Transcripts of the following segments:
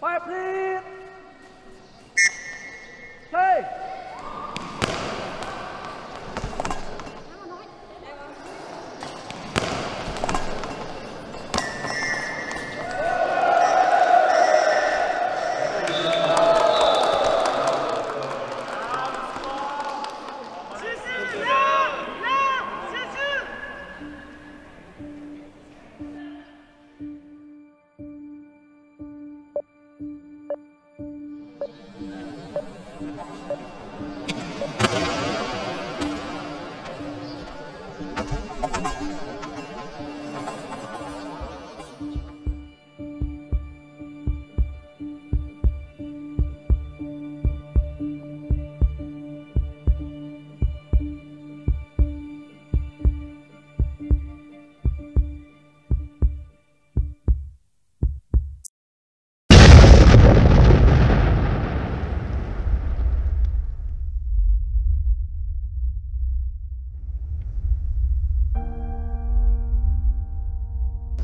Quiet, please. Okay.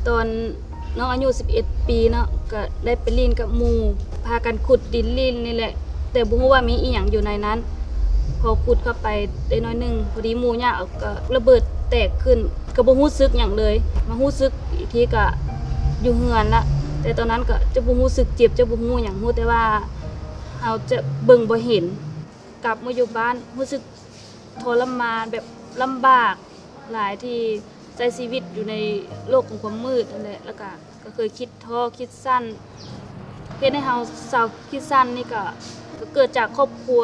ຕອນນ້ອງອາຍຸສິບເອັດປີເນາະ ກະໄດ້ໄປຫຼິ້ນກັບໝູ່ ພາກັນຂຸດດິນຫຼິ້ນນີ້ແຫຼະ ແຕ່ບໍ່ຮູ້ວ່າມີອີ່ຫຍັງຢູ່ໃນນັ້ນ. ພໍຂຸດເຂົ້າໄປໄດ້ໜ້ອຍໜຶ່ງ ພໍດີໝູ່ຍາກ ກະລະເບີດແຕກຂຶ້ນ ກະບໍ່ຮູ້ສຶກຫຍັງເລີຍ. ມາຮູ້ສຶກອີກທີກະຢູ່ເຮືອນລະ ແຕ່ຕອນນັ້ນກະຈະບໍ່ຮູ້ສຶກເຈັບ ຈະບໍ່ຮູ້ຫຍັງ ຮູ້ແຕ່ວ່າເຮົາຈະເບິ່ງບໍ່ເຫັນ. ກັບມາຢູ່ບ້ານ ຮູ້ສຶກທໍລະມານ ແບບລຳບາກຫຼາຍ ທີ່ໃຊ້ຊີວິດຢູ່ໃນໂລກຂອງຄວາມມືດຫັ້ນແຫຼະ ແລ້ວກະ ກໍເຄີຍຄິດທໍຄິດສັ້ນ. ເຮັດໃຫ້ເຮົາເຊົາຄິດສັ້ນນີ້ກໍ ກໍເກີດຈາກຄອບຄົວ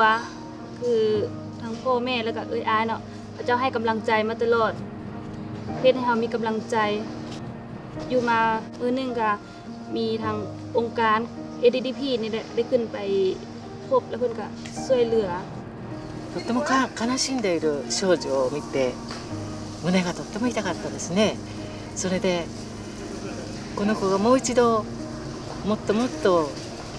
ຄືທັງພໍ່ແມ່ ແລ້ວກໍເອື້ອຍອ້າຍເນາະ ເຂົາເຈົ້າໃຫ້ກຳລັງໃຈມາຕະຫຼອດ ເຮັດໃຫ້ເຮົາມີກຳລັງໃຈ. ຢູ່ມາມື້ໜຶ່ງກໍມີທາງອົງການ ເອດີດີພີ ນີ້ແຫຼະ ໄດ້ຂຶ້ນໄປ ພົບແລ້ວເພິ່ນກໍຊ່ວຍເຫຼືອ. とってもか悲しんでいる少女を見て、胸がとっても痛かったですね。それで、この子がもう一度、もっともっと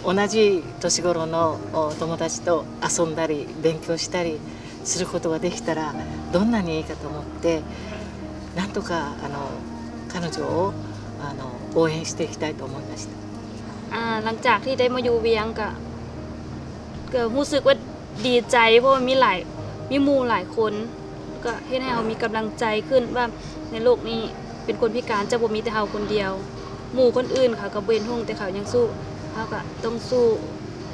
同じ年頃のお友達と遊んだり、勉強したりすることができたら、どんなにいいかと思って、なんとか、あの、彼女を、あの、応援していきたいと思いました。 ອາ ຫຼັງຈາກທີ່ໄດ້ມາຢູ່ວຽງກະ ກະຮູ້ສຶກວ່າດີໃຈ ເພາະວ່າມີຫຼາຍ ມີໝູ່ຫຼາຍຄົນ ກະເຮັດໃຫ້ເຮົາມີກຳລັງໃຈຂຶ້ນວ່າ ໃນໂລກນີ້ເປັນຄົນພິການຈະບໍ່ມີແຕ່ເຮົາຄົນດຽວ. ໝູ່ຄົນອື່ນເຂົາກະບໍ່ເຫັນຮຸ່ງ ແຕ່ເຂົາຍັງສູ້ ເຮົາກະຕ້ອງສູ້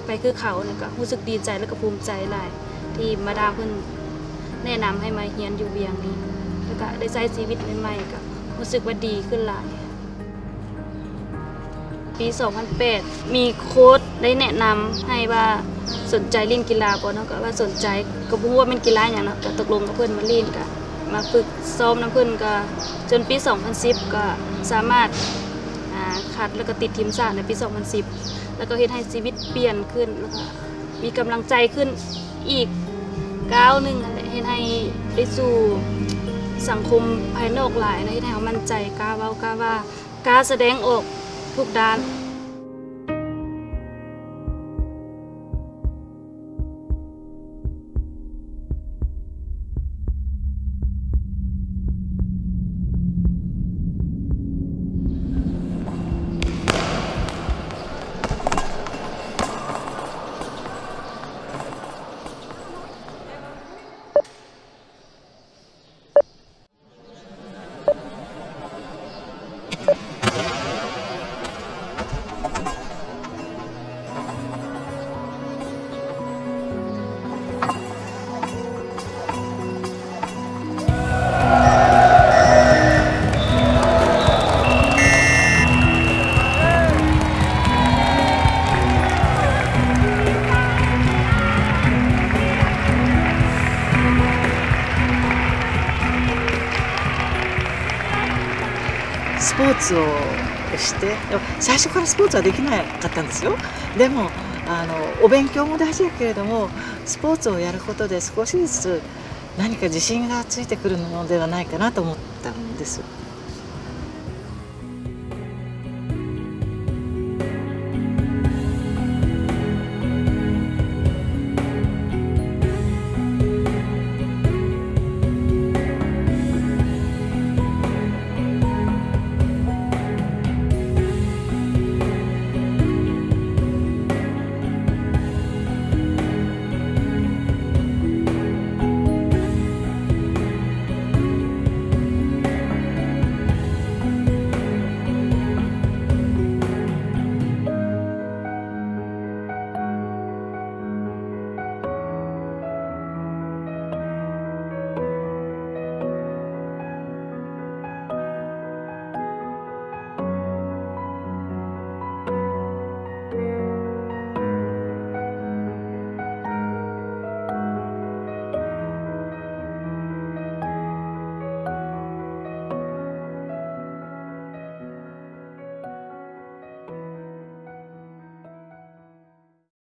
ໄປຄືເຂົາ. ແລ້ວກະຮູ້ສຶກດີໃຈ ແລ້ວກະພູມໃຈຫຼາຍ ທີ່ມາດາມເພິ່ນແນະນຳໃຫ້ມາຮຽນຢູ່ວຽງນີ້ ແລ້ວກະໄດ້ໃຊ້ຊີວິດໃໝ່ໆ ກະຮູ້ສຶກວ່າດີຂຶ້ນຫຼາຍ. ປີສອງພັນແປດ ມີໂຄດໄດ້ແນະນຳໃຫ້ວ່າສົນໃຈຫຼິ້ນກິລາບໍ່ເນາະ ກະວ່າສົນໃຈ ກະບໍ່ຮູ້ວ່າແມ່ນກິລາຫຍັງເນາະ ກະຕົກລົງກັບເພິ່ນມາຫຼິ້ນ ກະມາຝຶກຊ້ອມນຳເພິ່ນ ກະຈົນປີສອງພັນສິບ ກະສາມາດ ອາ ຄັດ ແລ້ວກະຕິດທີມຊາດໃນປີສອງພັນສິບ ແລ້ວກະເຮັດໃຫ້ຊີວິດປ່ຽນຂຶ້ນ ແລ້ວກະມີກຳລັງໃຈຂຶ້ນອີກກ້າວໜຶ່ງຫັ້ນແຫຼະ ເຮັດໃຫ້ໄດ້ສູ່ສັງຄົມພາຍນອກຫຼາຍ ແລະ ເຮັດໃຫ້ເຮົາໝັ້ນໃຈ ກ້າເວົ້າ ກ້າວ່າ ກ້າສະແດງອອກທຸກດ້ານ. スポーツをして、でも最初からスポーツはできなかったんですよ。でも、あの、お勉強も大事だけれども、スポーツをやることで少しずつ何か自信がついてくるのではないかなと思ったんです。